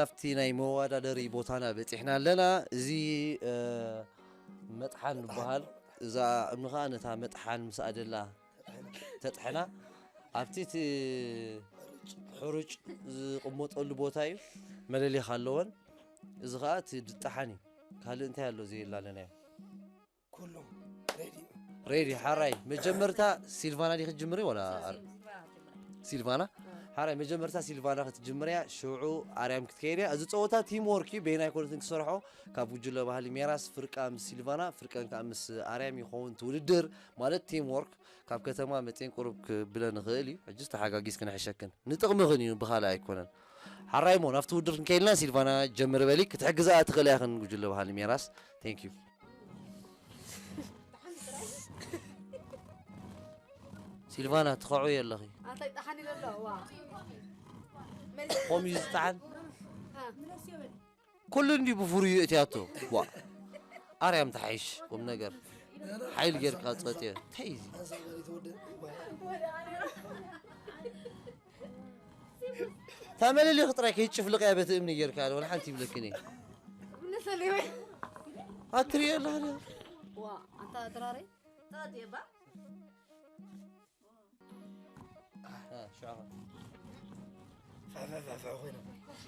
ኣብቲ ናይ መወዳደሪ ቦታና በፂሕና ኣለና። እዚ መጥሓን ዝበሃል፣ እዛ እምኒ ከዓ ነታ መጥሓን ምስ ኣደላ ተጥሕና ኣብቲ እቲ ሕሩጭ ዝቕመጠሉ ቦታ እዩ። መለሊኻ ኣለወን። እዚ ከዓ እቲ ድጣሓን እዩ። ካልእ እንታይ ኣሎ? ዘየላለናዮ ኩሉ ሬዲ። ሬዲ ሓራይ። መጀመርታ ሲልቫና ዲ ክትጅምሪ ወላ ሲልቫና? ሓራይ፣ መጀመርታ ሲልቫና ክትጅምርያ፣ ሽዑ ኣርያም ክትከይድያ። እዚ ፀወታ ቲም ወርክ እዩ። በይና ኣይኮነትን ክሰርሖ። ካብ ጉጅለ ባህሊ ሜራስ ፍርቃ ምስ ሲልቫና፣ ፍርቀን ከዓ ምስ ኣርያም ይኸውን ትውድድር ማለት ቲም ወርክ። ካብ ከተማ መፅኤን ቁሩብ ክብለ ንኽእል እዩ። ሕጅስ ተሓጋጊዝ ክንሕሸክን ንጥቕምኽን እዩ፣ ብኻልእ ኣይኮነን። ሓራይ ሞ ናብቲ ውድድር ክንከይልና፣ ሲልቫና ጀምር በሊ። ክትሕግዛ ትኽእላ ኢኽን ጉጅለ ባህሊ ሜራስ። ቴንክ ዩ። ሲልቫና ትኸዑ የለኺ። ኣታይ ጠሓኒ ዘሎ ዋ። ኮም እዩ ዝጠሓን። ኩሉ እንዲ ብፍሩዩ እትያቶ ዋ። ኣርያም ተሓይሽ ቁም ነገር ሓይል ጌርካ ጸጥየ እንታይ እዚ ተመለሊ ክጥራይ ከይጭፍልቕ ያ በቲ እምኒ ጌርካ ወላ ሓንቲ ይብለክኒ ኣትሪየ ኣለኻ ዋ ኣንታ ድራረይ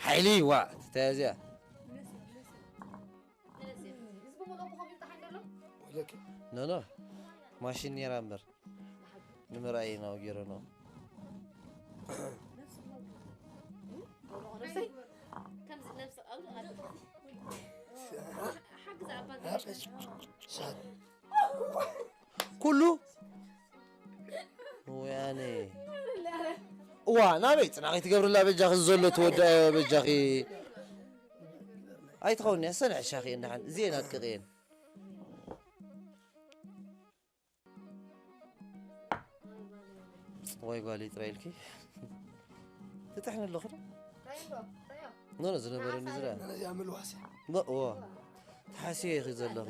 ሓይሊ ዋ ተያዝያ ኖኖ ማሽን ነራ እምበር ንምርኣይ ኢና ገይረ ነው ኩሉ ወያነ እዋ ናበይ ፅና ከይትገብርላ በጃኺ ዘሎ ትወዳ በጃኺ ኣይትኸውን እያ ሰንዐ ሻኺ እንድሓን እዚአን ኣድቅቕየን ወይ ጓለይ ጥራይ ኢልኪ ትጥሕኒ ኣለኹ ዶ ኖ ኖ ዝነበረኒ ዝረ ነዚኣ ምልዋስ ዋ ተሓስየ ኢኺ ዘለኺ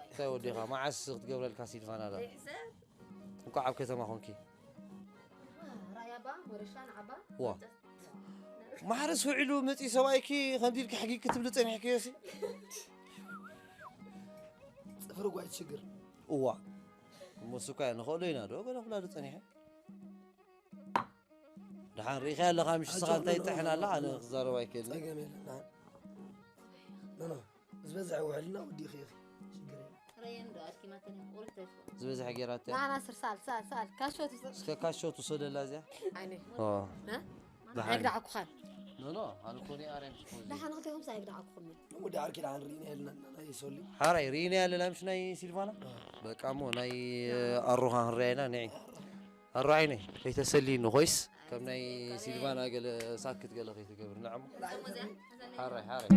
እንታይ ወዲኻ መዓስ ክትገብረልካ ሲልፋና ዳ እንኳዕ ኣብ ከተማ ኮንኪ ዋ ማሕረስ ውዒሉ መፂ ሰብኣይኪ ከምዚ ኢልኪ ሕጊ ክትብሊ ፀኒሕክዮ ሲ ፅፍሪ ጓይ ትሽግር እዋ እሞ ስኳ ንኽእሎ ኢና ዶ ገለ ኩላሉ ፀኒሐ ደሓን ርኢኻ ኣለኻ ምሽ ስኻ እንታይ ይጥሕን ኣላ ኣነ ክዛረብ ኣይክእልን ዝበዝሐ ውዕልና ወዲእኺ ኢኺ ሽግር የለን ዝበዝሐ ጌራተ ንዓና ስር ሰኣል ሰኣል ሰኣል ካሾት ውሰድ እስከ ካሾ ትውሰደላ እዚኣ ኣይነ ኦ እ? ኣይግዳዓኩኻን ኖ ኖ ኣነ ኮኒ ኣርያም ስፖዚ ደሓን ክልቴኹምስ ኣይግዳዓኩኹምን እሞ ዳዕር ኪዳን ርኢና የልና ናይ ሶሊ ሓራይ ርኢና ኣለና ምሽ ናይ ሲልቫና በቃ እሞ ናይ ኣሮኻ ክንርያ ኢና ንዒ ኣሮ ዓይነይ ከይተሰልይኒ ኮይስ ከም ናይ ሲልቫና ገለ ሳክት ገለ ከይትገብር ንዓሞ ሓራይ ሓራይ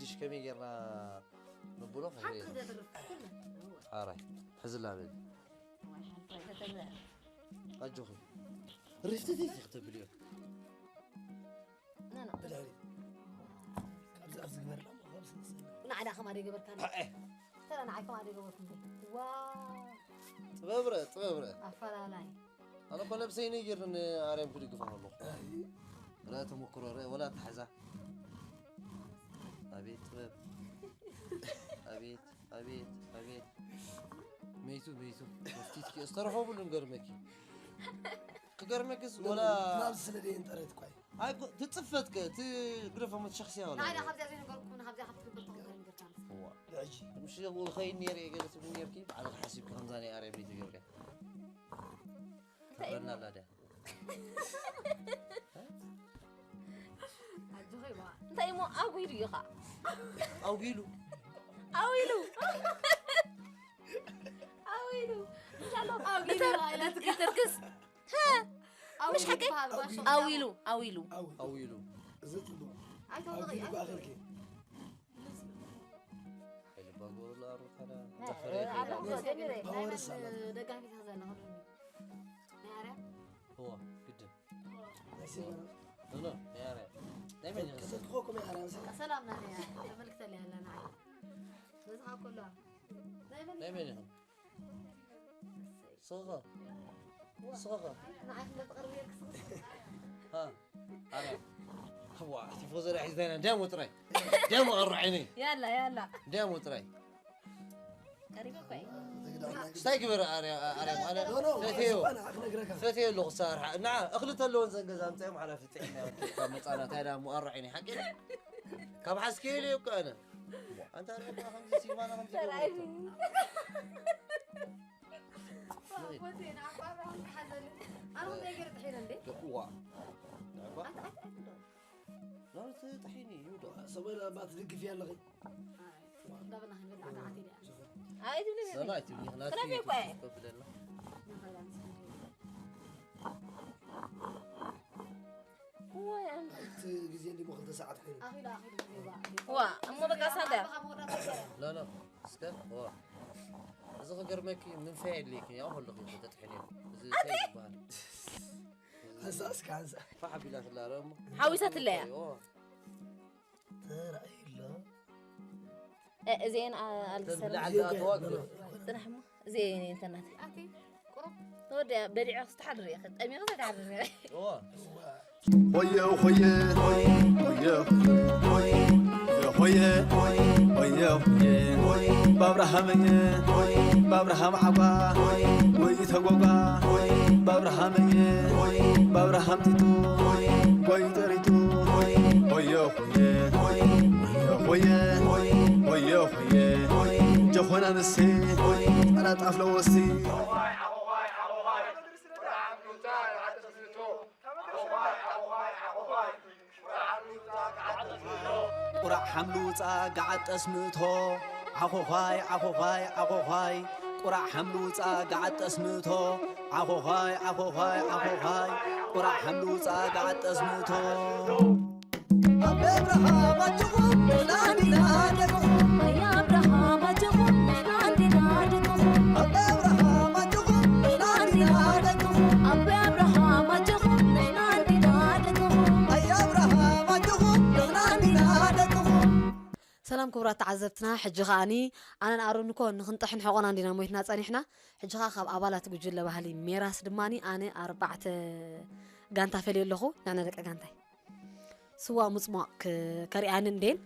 እሺ፣ ከመይ ጌርና ነብሎ? ሓንቲ ክትደርፍ ኩሉ። ሓራይ፣ ሕዝላ በል። ኣጆኺ። ሪፍቲ ቲቲ ክትብልዮ። ና፣ ና። ብድሕሪት። ካብዚ፣ ኣብዚ ግበርላ፣ ካብዚ ንስእላ። ንዓዳ ከማደ ገበርካ። ኣኤ። ተራ ንዓይ ከማደ ገበርኩም። ዋው። ጥበብ ረ፣ ጥበብ ረ። ኣፈላላይ። ኣነ እኮ ነብሰይ ነይር ንኣርያም ክድግፋ ከለኹ። ረ ተሞክሮ ረ፣ ወላ ተሓዛ። ኣቤት ጥበብ። ኣቤት፣ ኣቤት፣ ኣቤት። መይቱ፣ መይቱ። መፍቲትኪ ዝተረፈ ብሉ ንገርመኪ። ክገርመክስ ወላ ናብ ስለ ደየን ጠረት እኳ እዩ። ኣይ፣ ኮ-፣ ትጽፈትከ፣ ትግደፎ መትሸኽስያ ወላ። ንዓይ ካብዚኣ ዘይነገርኩ፣ ንካብዚኣ ካብ ትግበር ተኽበር ንገርካ። እዋ። ሕጂ። ምሽ ኸይድ ነይረ እየ ገለ ትብል ነይርኪ፣ ባዕልኺ ሓሲብኪ ከምዛ ናይ ኣርያም ዘይትገብርያ። እንታይ እዩ? ትብለና ኣላ ድያ? ኣጆኺ እዋ። እንታይ እሞ ኣጉ ኢሉ እዩ ኸዓ? ኣጉ ኢሉ። ኣው ኢሉ። ኣው ኢሉ። እንሻሎ ኣው ኢሉ ብተር-፣ ኢላ ብተርክስ። ሀ፣ ኣው ምሽ ኢሉ ሓቂ? ይበሃል ባሻ። ኣው ኢሉ፣ ኣው ኢሉ። ኣው ኢሉ። ኣው ኢሉ። እዚ ጽቡቕ። ኣይተውልቒ፣ ኣው ኢሉ ኣይተውልቒ። ብኣኽልኪ። ኣይልባ ጎረሎ ኣሩታዳ። እ፣ ዘፈረ ኣረ፣ ይኸይድ። ጎ-፣ ጀሚረ። ናይ መን ፓወር ሳላ። ደጋፊት ከዘላ ኸዱ? ናይ ኣርያ? እዋ፣ ግድን። ናይ ሲልቨር። ኖ፣ ኖ፣ ናይ ኣርያ። ናይ መን ይኸይድ? ከሰልክኸኩም ናይ ኣርያ፣ መሰለኝ። ሰላም፣ ናይ ኣርያ። ተመልክተለይ ኣላ፣ ንዓይ። በዚ ኸኣ ከሎ። ናይ መን ናይ መን ይኸይድ? ይኸይድ? ስኸ። ስኸ። ንዓይ ስለ ትቐርብ እየ ክስኽስ። ሃ፣ ኣረ። ዋ፣ ቲፎዞ ዳ ሒዝና ኢና። እንዲያም ወጥራይ። እንዲያም ወጥራይ ዓይነይ። ያላ፣ ያላ። እንዲያም ወጥራይ። ቀሪበ እኮ እየ። ስታይ ግበር ኣርያ-፣ ኣርያም፣ ኣነ ኖ፣ ኖ፣ ፈትየዮ። ዝኾነ ክነግረካ። ፈትየዮ ኣለኹ፣ ሳርሓ። እና እኽሊ ተለዎን ዘን ገዛ ኣምፅኦም ሓላፊ ጥዒና ካብ መፃና፣ እንታይ ዳ እሞ ኣርዓ ዓይነይ፣ ሓቂ? ካብ ሓስኪ ኢለ እኮ ኣነ። ኣንታ ርኣኻ ከምዚ ሲማና ከምዚ ሰብኣይ። ገይሩ። ኣቦቴ፣ ንዓኻ ኣብርሃም ተሓዘኒ። ኣነ ከምዚ ገይረ ጥሒነ እንዴ? ዋ። ንዕባ? ኣት-፣ ኣት-፣ ኣት-፣ ዶ? ናብቲ ጥሒኒ እዩ ዶ? ሰበለ ኣባ ትድግፍ ያለኺ? ኣይ፣ እንዳበልና ክንበልዕ ኣታ ዓቲ ድያ? ኣይ፣ ትብሊ ላላ ትብሊ፣ ክነፊ እኮ እየ። ኮብለና። ንኸዳ ምስ ክንዲ። እዋይ፣ ኣነ። እቲ ግዜ እንዲሞ ክልተ ሰዓት ኮይኑ። ኣኺሉ፣ ኣኺሉ፣ ግዜ ዋ። ዋ፣ እሞ በቃ ሳዳ። ኣርባኻ መወዳእታ ይባላል። ኖ፣ ኖ፣ እስከ፣ ዋ። እዚ ክገርመኪ፣ ምንፋይ የድልየኪ፣ ያው ሁሉ ኺ ተጥሕኒ። እዚ እንታይ ይባሃል? ሓንሳ እስከ፣ ሓንሳ። ፋሕ ኣቢላ ትላረ እሞ። ሓዊሳትለያ። ዋ። ተራእዩሎ። እ፣ እዚኤን ኣ-፣ ኣልሰራ። ተን ብላዕሊ ዝኣተዋ ግደፍ። ጽናሕ እሞ፣ እዚኤን እየን ተናተ። ኣቲ፣ ቁሩብ። ተወዲኣ፣ በሊዖ ክስተሓድር እየ፣ ጠሚቑ ዘይተሓድር እየ። እዋ። ሆየ፣ ሆየ፣ ሆየ፣ ሆየ፣ ሆየ፣ ሆየ፣ ሆየ፣ ሆየ፣ ባብርሃመየ፣ ባብርሃም ዓጓ፣ ወይ ተጎጓ፣ ባብርሃመየ፣ ባብርሃም ቲቱ፣ ወይ ጠሪቱ፣ ሆየ፣ ሆየ፣ ሆየ፣ ሆየ፣ ሆየ፣ ሆየ፣ ጀኾና ንሴ፣ ጠና ጣፍ ለወሲ። ቁራዕ ሓምሉ ውጻ ገዓት ጠስምቶ፣ ዓኾዃይ፣ ዓኾዃይ፣ ዓኾዃይ። ቁራዕ ሓምሉ ውጻ ገዓት ጠስምቶ፣ ዓኾዃይ፣ ዓኾዃይ፣ ዓኾዃይ። ቁራዕ ሓምሉ ውጻ ገዓት ጠስምቶ። ኣበይ ኣብርሃም ኣጆኹም ንሕና እንዲና ደቅኹም። ኣያ ኣብርሃም ኣጆኹም ንሕና እንዲና ደቅኹም። ኣበይ ኣብርሃም ኣጆኹም ንሕና እንዲና ደቅኹም። ኣበይ ኣብርሃም ኣጆኹም ንሕና እንዲና ደቅኹም። ኣያ ኣብርሃም ኣጆኹም ንሕና እንዲና ደቅኹም። ሰላም ክቡራት ተዓዘብትና፣ ሕጂ ከኣኒ ኣነን ኣሮን እኮ ንኽንጠሕን ሕቖና እንዲና ሞይትና ጸኒሕና። ሕጂ ከኣ ካብ ኣባላት ጉጅለ ባህሊ ሜራስ ድማኒ ኣነ ኣርባዕተ ጋንታ ፈልየ ኣለኹ፣ ንሕና ደቂ ጋንታይ። ስዋ ምጽሟቕ ክ-፣ ከሪኣኒ እንዴን።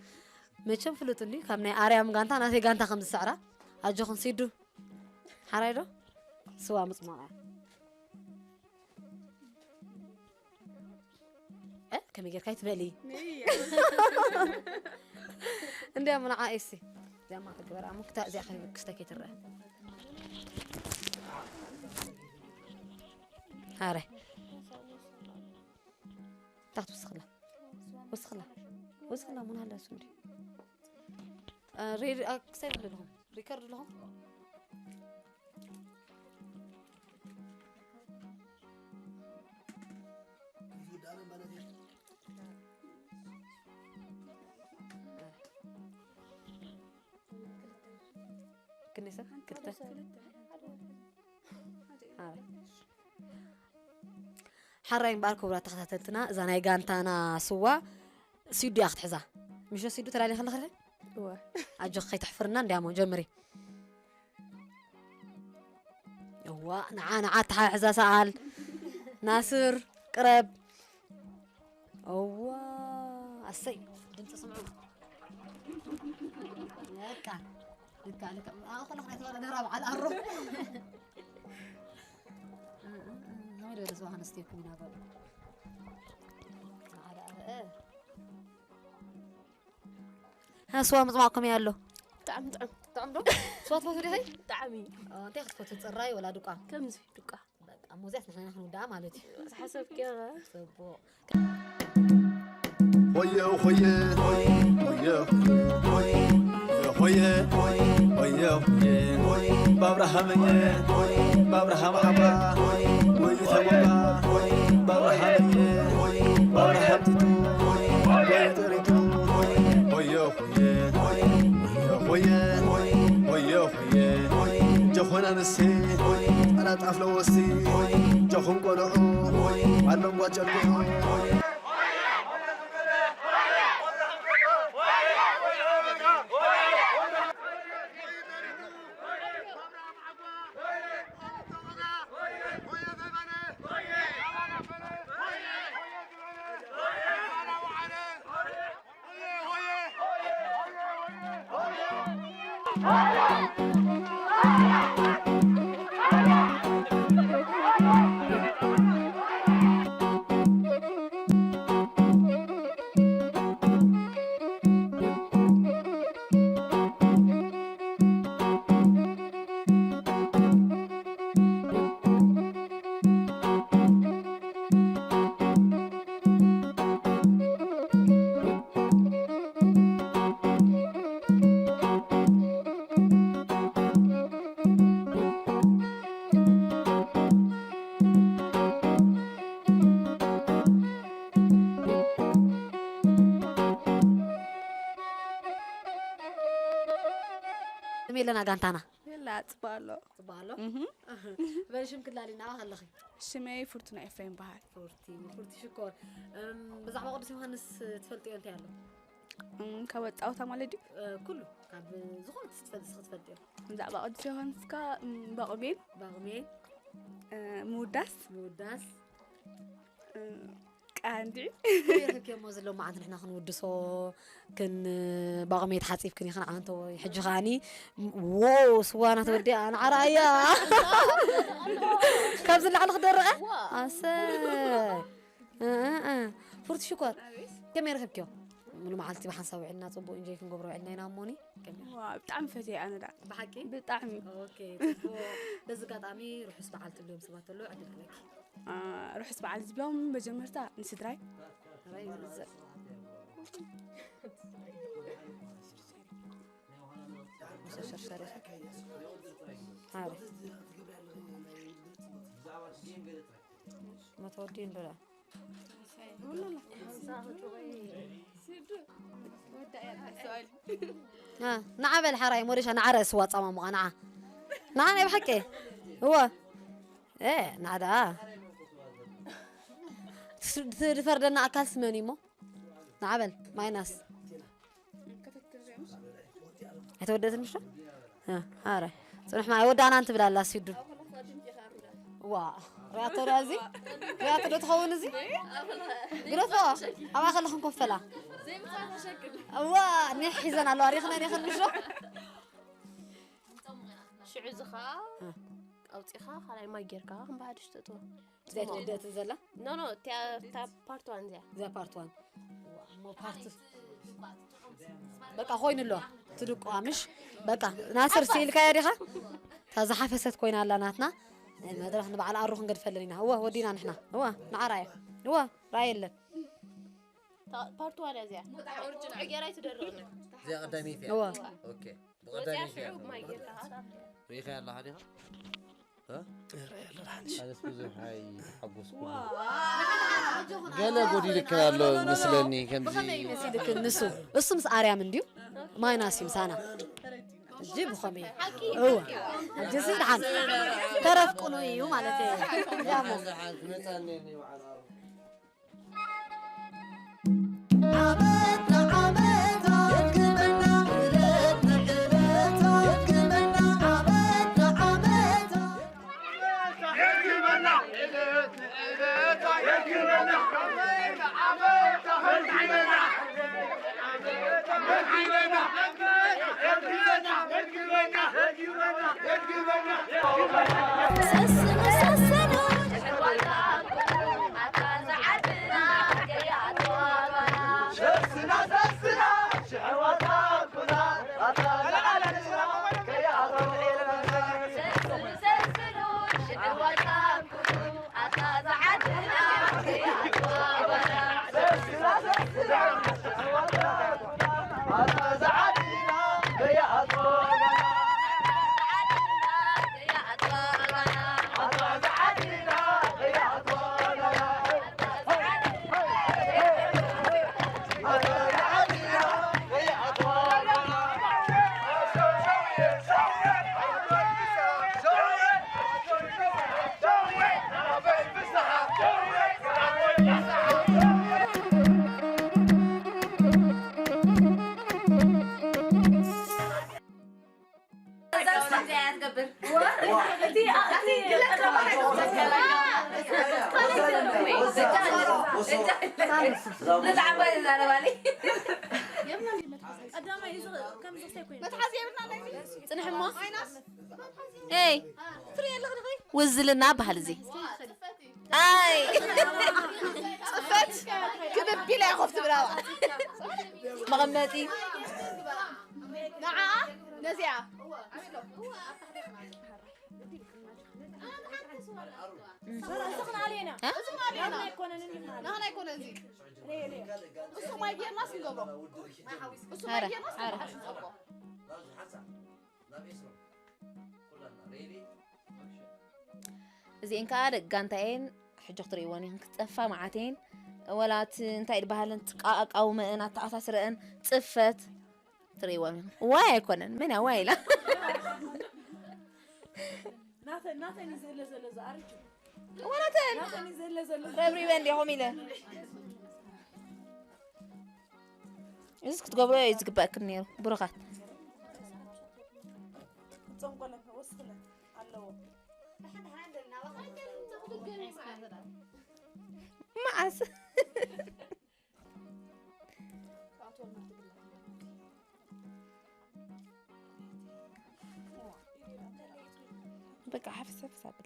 መቸም ፍሉጥ እንዲ፣ ካብ ናይ ኣርያም ጋንታ ናተይ ጋንታ ከም ዝስዕራ። ኣጆኹም ሲዱ። ሓራይ ዶ? ስዋ ምጽሟቕ እያ። እ? ከመይ ጌርካ ይትበሊ? እንዲያ ምንዓ ኤሲ። እዚኣ ማ ክትግበር፣ ኣሞ ክታ-፣ እዚኣ ከይብ-፣ ክስተ ከይትረአ። ኣረ። ታሕቲ ወስኽላ። ወስኽላ። ወስኽላ፣ ሙን ሃላ እሱ እንዲ። እ፣ ሬድ-፣ እ፣ ክሳይ ትብሉ ኣለኹም? ሪከርድ ኣለኹም? ክንደይ ሰብ? ክልተ። ኣበይ? ሓራይ እምበኣር ክቡራት ተኸታተልትና፣ እዛ ናይ ጋንታና ስዋ ሲዱ እያ ክትሕዛ። ምሽ ሲዱ ተላልየ ከለኺ ርኺ? እወ። ኣጆኺ ከይተሕፍርና እንዲያሞ ጀምሪ። እዋ፣ ንዓ፣ ንዓ፣ ኣተሓሕዛ ሰኣል። ናስር፣ ቅረብ። እዋ፣ ኣሰይ፣ ድምፂ ስምዑ። በቃ፣ ልካ፣ ልካ። ኣብኡ ከለኹ ናይ ተባለ ደራ በዓል ኣሮ። እ፣ እ፣ እ፣ ናይ ደረ ዝባህ ኣንስቴኩም ኢና በሉ። በዓል ኣረ፣ እ። ሃ፣ ስዋ ምጽማቕኩም እየ ኣሎ። ብጣዕሚ ጥዑም። ጥዑም ዶ? ስዋ ትፈትው ዲኺ? ብጣዕሚ። ኦ፣ እንታይ ክትፈትው? ጽራይ ወላ ዱቃ? ከምዚ ዱቃ። በቃ፣ እሞ እዚኣስ ንሕና ኢና ክንውድኣ ማለት እዩ። ዝሓሰብክዮ ኸ? ጽቡቕ። ሆየ ሆየ ሆየ ሆየ ሆየ ሆየ ሆየ ሆየ ሆየ ባብርሃመየ ባብርሃም ዓባ ወይ ተሞባ ባብርሃመየ ባብርሃም ቲቱ ወይ ጥሪቱ ሆየ ሆየ ሆየ ሆየ ሆየ ሆየ ጀኾና ንሴ ኣናጣፍ ለወሲ ጀኹም ቆልዑ ኣሎም ጓጨልዑ ከመይ ኣለና ጋንታና? የላ፣ ጽቡቕ ኣሎ። ጽቡቕ ኣሎ? እህ። በል ሽም ክላሊ ናባ ከለኺ? ሽመይ ፍርቱና ኤፍሬም በሃል። ፍርቲ፣ ፍርቲ ሽኮር። እም፣ ብዛዕባ ቅዱስ ዮሃንስ ትፈልጥዮ እንታይ ኣሎ? እም፣ ካብ ኣጻውታ ማለት ድዩ? እ፣ ኩሉ፣ ካብ ዝኾነ ትፈልጥ፣ ትፈልጥዮ። ብዛዕባ ቅዱስ ዮሃንስ ከ፣ እም፣ ባቕሜን። ባቕሜን። እ፣ ምውዳስ። ምውዳስ። እ፣ ቀንዲ። ይረክብኪ እሞ ዘሎ መዓልቲ ንሕና ክንውድሶ፣ ክን-፣ ባቕሜት ሓጺብክን ኢኽን ዓንተወይ። ሕጂ ከኣኒ፣ ም-፣ ዎ፣ ስዋ ናተወዲኣ፣ ንዓራ እያ። ካብዚ ንላዕሊ ክደርቐ? ዋ። ኣሰይ። እ፣ እ፣ እ። ፍርቲ ሽኮር፣ ኣቤት። ከመይ ረኺብክዮ? ሙሉ መዓልቲ ብሓንሳብ ውዒልና፣ ጽቡቕ ኢንጆይ ክንገብሮ ውዒልና ኢና እሞኒ። ከመይ? ዋ፣ ብጣዕሚ ፈትየ ኣነ ደኣ። ብሓቂ? ብጣዕሚ። ኦኬ፣ ጽቡቕ። በዚ ኣጋጣሚ ርሑስ በዓል ትብልዮም ሰባት ተለዉ ዕድል ክበኪ። አ፣ ርሑስ በዓል ዝብሎም መጀመርታ ንስድራይ። ራይ ዝርዝር። ሸርሸር። ሃረ። መተወዲ እንዶ ደኣ። እ፣ ንዓ በል ሓራይ ሞሪሻ፣ ንዓ ርእሲ ዋጻ ማሙቓ፣ ንዓ። ንዓ ናይ ብሓቂ። እወ። እ፣ ንዓ ደኣ። ስ-፣ ት-፣ ዝፈርደና ኣካል ስመን እዩ እሞ። ንዓ በል፣ ማይናስ። ኣይተወደእትን ምሽ? እ፣ ኣረ። ጽኑሕ ማይ ወዳና እንትብል ኣላ ሲዱ። ዋ፣ ሪኣቶ ዶ እዚ? ሪኣቶ ዶ ትኸውን እዚ? ግደፎ፣ ኣብኣ ከለኹም ኮፈላ። እዋ፣ ኒሕ ሒዘን ኣለዋ፣ ሪኽነን ኢኽን ምሽ ዶ? ሽዑ እዚ ኸኣ እ። ኣውጺኻ፣ ካልኣይ ማይ ጌርካ፣ ከም ብሓድሽ ተእትዎ። እዚኣ ኣይተወደእትን ዘላ? ኖ፣ ኖ፣ እቲኣ፣ እታ ፓርት ዋን እዚኣ። እዛ ፓርት ዋን። እሞ ፓርት በቃ፣ ኮይኑ ኣሎ። ትድቋ፣ ምሽ? በቃ፣ ናስር፣ ስኢልካያ ዲኻ? እታ ዝሓፈሰት ኮይና ኣላ ናትና። መድረኽ ንበዓል ኣሩ ክንገድፈለን ኢና። እወ፣ ወዲና ንሕና። እወ፣ ንዓራየ። እወ፣ ራእይ የለን። እታ ፓርት ዋን እያ እዚኣ። ጌራ ኣይትደርቕን። እዚኣ ቀዳመይቲ እያ። እወ። ኦኬ። ወፂኣ ብቐዳመይቲ እያ። ሽዑ ማይ ጌርካ። ሪኢኻያ ኣለኻ ዲኻ? እ? ርኣያ ኣለና ሓንሽ። ኣነስ ብዙሕ ኣይሓጎስኩን። ገለ ጎዲልክን ኣሎ መስለኒ፣ ከምዚ ብኸመይ መሲልክን ንሱ? እሱ ምስ ኣርያም እንድዩ፣ ማይናስ እዩ ምሳና። ሕጂ ብኸመይ? እወ፣ ሕጂ እዚ ደሓን ተረፍቅኑ እዩ ማለት እዩ። ያሞ። ዓመት ንዓመት ኣድግመና፣ ዕለት ንዕለት ኣድግመና፣ ዓመት ንዓመት ጽንሕሞ። ሄይ፣ ትርኢ ኣለኺ ዲኺ? ውዝልና በሃል እዚ። ኣይ። ጽፈት ክብቢላ ኢያ ኮፍ ትብል ኣብኣ። መቐመጢ። ንዓ ነዚኣ። እዚ ክንኣልየና። እ? እዚ ክንኣልየና። ናህና ኣይኮነን እዚ። እሱ ማይ ጌርናስ ንገብሮ። እሱ ማይ ጌርናስ ንገብሮ። እዚኤን ከኣ ደቂ ጋንታ እየን። ሕጂ ክትርእይወን ኢኽን፣ ክጸፋ መዓት እየን። ወላ እቲ እንታይ ድበሃለን፣ ኣቃውመአን፣ ኣተኣሳስረአን፣ ጽፈት ትርእይወን ኢኽን። ዋይ ኣይኮነን፣ መን እያ ዋይ ኢላ? ናተን፣ ናተን እዩ ዘለ ዘሎ፣ ዝኣርጁ። ወላተን ናተን እዩ ዘለ ዘሎ። ረብሪበን ዲኹም ኢለ። እዚስ ክትገብሮ እዩ ዝግበኣክን ነይሩ። ብሩኻት። ክጸንቆለን ወስኽለን ኣለዎ። መዓስ? በቃ ሓፍስ ሓፍስ ኣብለ።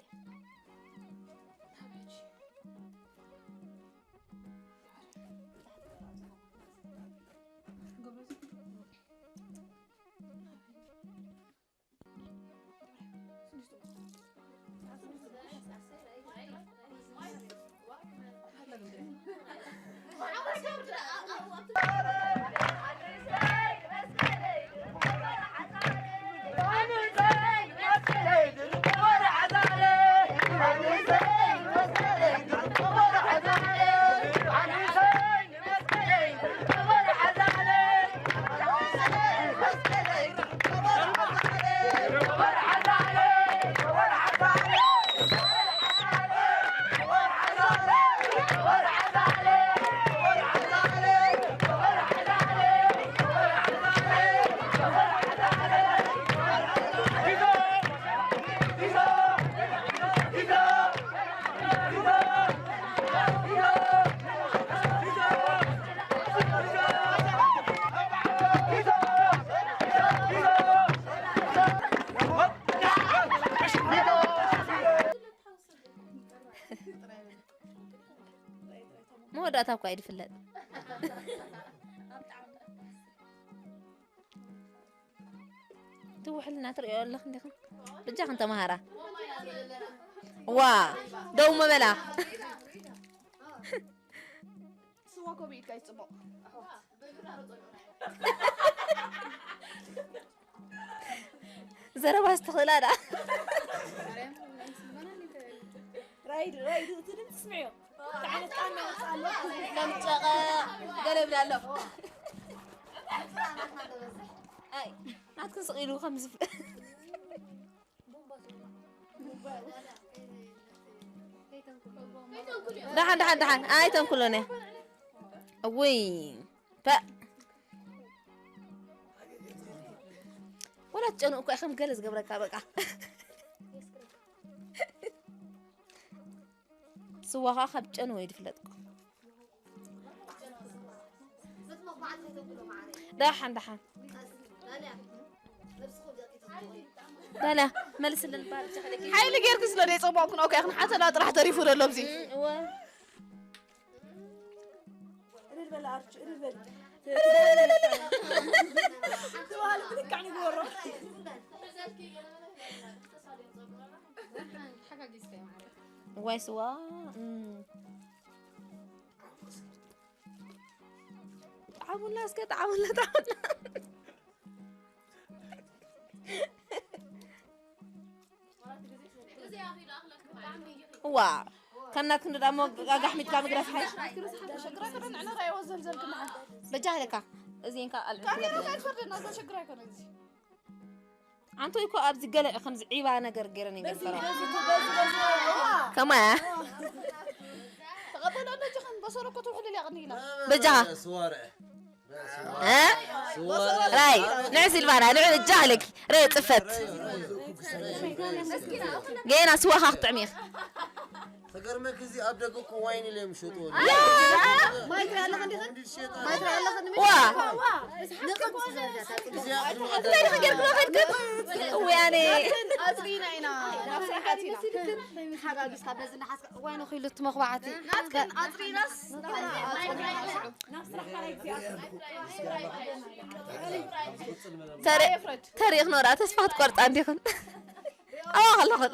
መወዳእታ እኳ እዩ ዝፍለጥ። እቲ ውሕልና ትርእዮ ኣለኽን ዲኽን? በጃኽን ተምሃራ። ዋ፣ ደው መበላ። ስዋ እኮ ብኢድካ እዩ ጽቡቕ። ዘረባ ዝተኽእላ ደኣ። ራይድ፣ ራይድ፣ እቲ ድምፂ ስምዕዮ። እንታይ ዓይነት ቃና ወፅእ ኣሎ? ከም ጨቐ ገለ ይብል ኣሎ። ኣይ። ኣትክን ስቕ ኢሉ ከም ዝፍ- ደሓን፣ ደሓን፣ ደሓን። ኣይተንኩሎን እየ። እውይ። ፐእ። ወላ ትጨንቑ እኮ ኢኹም ገለ ዝገብረካ በቃ። ስዋ ኸዓ ካብ ጨንወ እዩ ዝፍለጥ እኮ። ደሓን፣ ደሓን። ዳልያ፣ መልስልን ባር ጃሕለኪ። ሓይሊ ጌርኪ ስለ ዘይጸዋዕኩ ነው፣ ከኣ ክንሓተላ ጥራሕ ተሪፉ ዘሎ ኣብዚ። እም፣ እወ። እልል በል ኣርቹ፣ እልል በል። ትበሃል ብልክዕ ንግበሮ። እዋይ ስዋ፣ እም። ጣዕሙላ እስከ፣ ጣዕሙላ፣ ጣዕሙላ። እዋ፣ ከም ናትክን ደሞ ጋጋሕ ሚትካ ምግዳፍ ሓይሽ። በጃ ኢለካ፣ እዚ እንካ ኣልዕል። ኣንቶይ እኮ ኣብዚ ገለ ከምዚ ዒባ ነገር ገይረን ይገብራ። ከማያ። ተቐበሎ ኣሎ ጅኸን በሰሮ እኮ ትውሕልል ያቕኒ ኢላ። በጃኻ። ስዋርዐ። እ? ስዋርዐ። ራይ፣ ንዕ ሲልቫና፣ ንዕ እጃ ኣለኪ። ረ ጽፈት። ገና ስዋኻ ክትጥዕሚ ኢኺ። ተገርመኪ እዚ ኣብ ደገ እኮ ዋይን ኢለ የምሸጥዎ። ማይ ትሪኢ ኣለኺ እንዲኽን? ማይ ትሪኢ ኣለኺ እንዲኽን? ዋ! እዚኣ ድማ እንታይ ኢኺ ጌርክሞ ከድክን? እውያኔ። ኣጽሪና ኢና፣ ናብ ስራሓት ኢና። ሓጋጊዝካ በዚ እናሓዝካ፣ ዋይን እኺሉ እቲ መኽባዕቲ። ናትክን ኣጽሪናስ፣ ተሪ-፣ ተሪኽ ኖራ፣ ተስፋ ክትቆርጻ እንዲኽን? ኣዋ ከለኹን።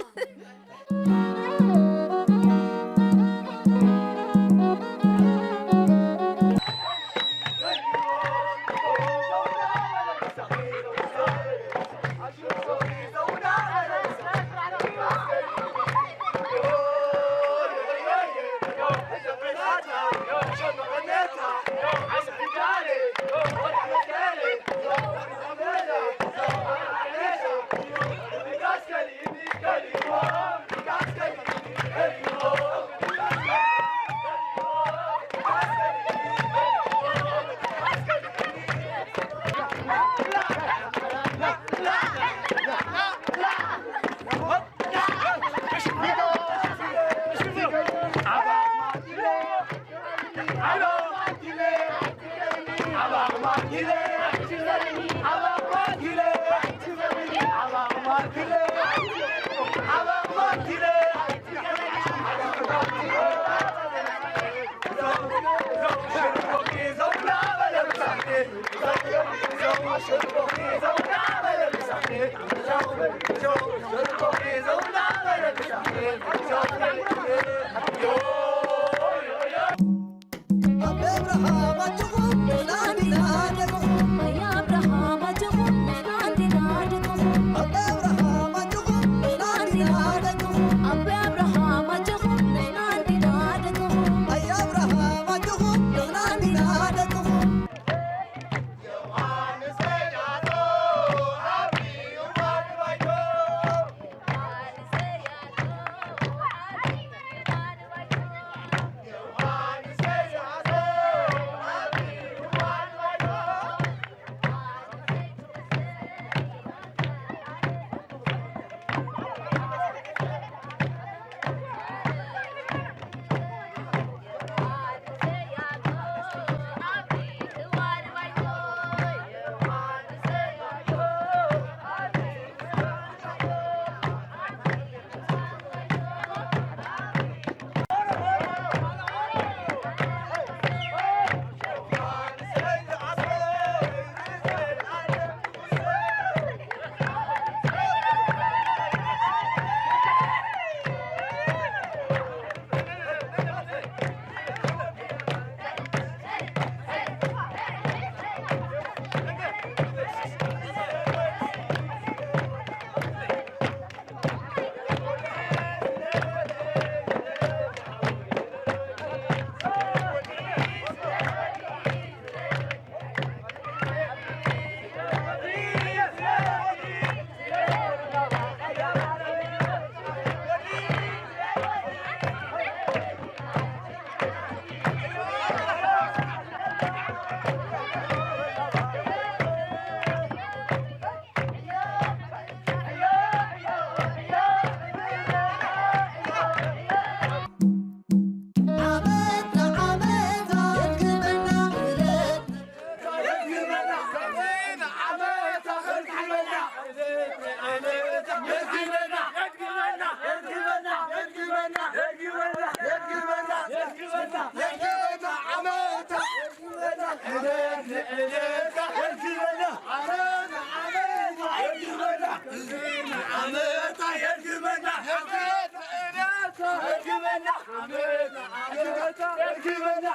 ኣመታ ኣመታ